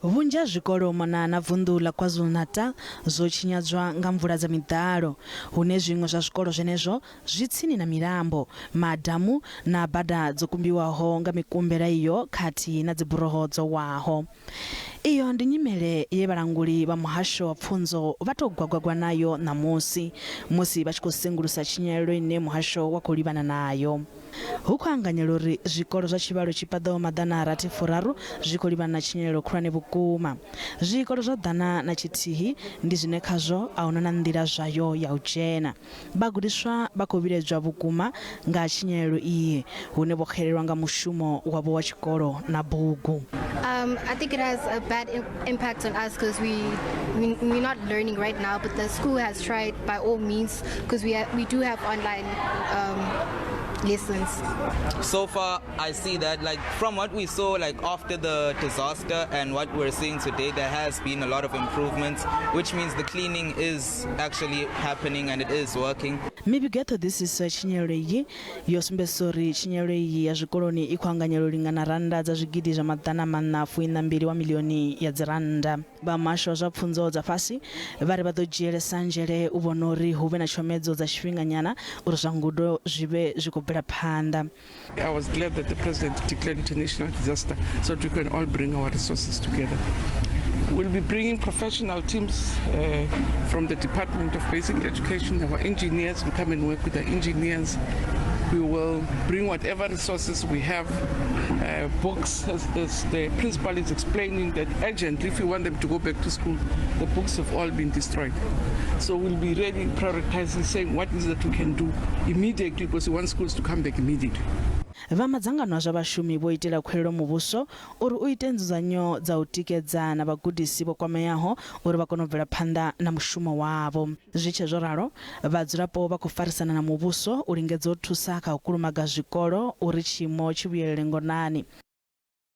Vhunzhi ha zwikolo u mona na vunḓu ḽa KwaZulu-Natal zwo tshinyadzwa nga mvula dza miḓalo, hune zwiṅwe zwa zwikolo zwenezwo zwi tsini na milambo, madamu na bada dzo kumbiwaho nga mikumbela iyo khathihi na dziburoho dzo waho. Iyo ndi nyimele ye vhalanguli vha muhasho wa pfunzo vha tou gwagwagwa nayo ṋamusi musi vha tshi khou sengulusa tshinyalelo ine muhasho wa khou livhana nayo. Hu khou anganyelwa uri zwikolo zwa tshivhalo tshi paḓaho maḓana a rathi furaru zwi khou livhana na tshinyalelo khulwane vhukuma. Zwikolo zwa 101 ndi zwine khazwo a huna na nḓila zwayo ya u dzhena. Vhagudiswa vha khou vhilaedzwa vhukuma nga tshinyalelo iyi hune vho xelelwa nga mushumo wavho wa tshikolo na bugu. I think it has a bad impact on us because we're not learning right now, but the school has tried by all means because we do have online lessons. So far, I see that, like, from what we saw, like, after the disaster and what we're seeing today, there has been a lot of improvements, which means the cleaning is actually happening and it is working. Mivhigo ya ṱhoḓisiso ya tshinyalelo iyi yo sumbedzisa uri tshinyalelo iyi ya zwikoloni i khou anganyelwa u lingana rannda dza zwigidi zwa 442 wa miḽioni ya dzirannda. Vha muhasho wa zwa pfunzo dza fhasi vha ri vha ḓo dzhielesa nzhele u vhona uri hu vhe na tshomedzo dza tshifhinganyana uri zwa ngudo zwi vhe zwi khou bvela phanḓa. I was glad that the president declared it a national disaster so that we can all bring our resources together. We'll be bringing professional teams from the Department of Basic Education, our engineers will come and work with the engineers. We will bring whatever resources we have, books, as the principal is explaining that urgently, if we want them to go back to school, the books have all been destroyed. So we'll be really prioritizing, saying what is it that we can do immediately, because we want schools to come back immediately. Vha madzangano a zwa vhashumi vho itela khuwelelo muvhuso uri u ite nzudzanyo dza u tikedza na vhagudisi vho kwameaho uri vha kone u bvela phanḓa na mushumo wavho. Zwi tshe zwo ralo, vhadzulapo vha khou farisana na muvhuso u lingedza u thusa kha u kulumaga zwikolo uri tshiimo tshi vhuyelele ngonani.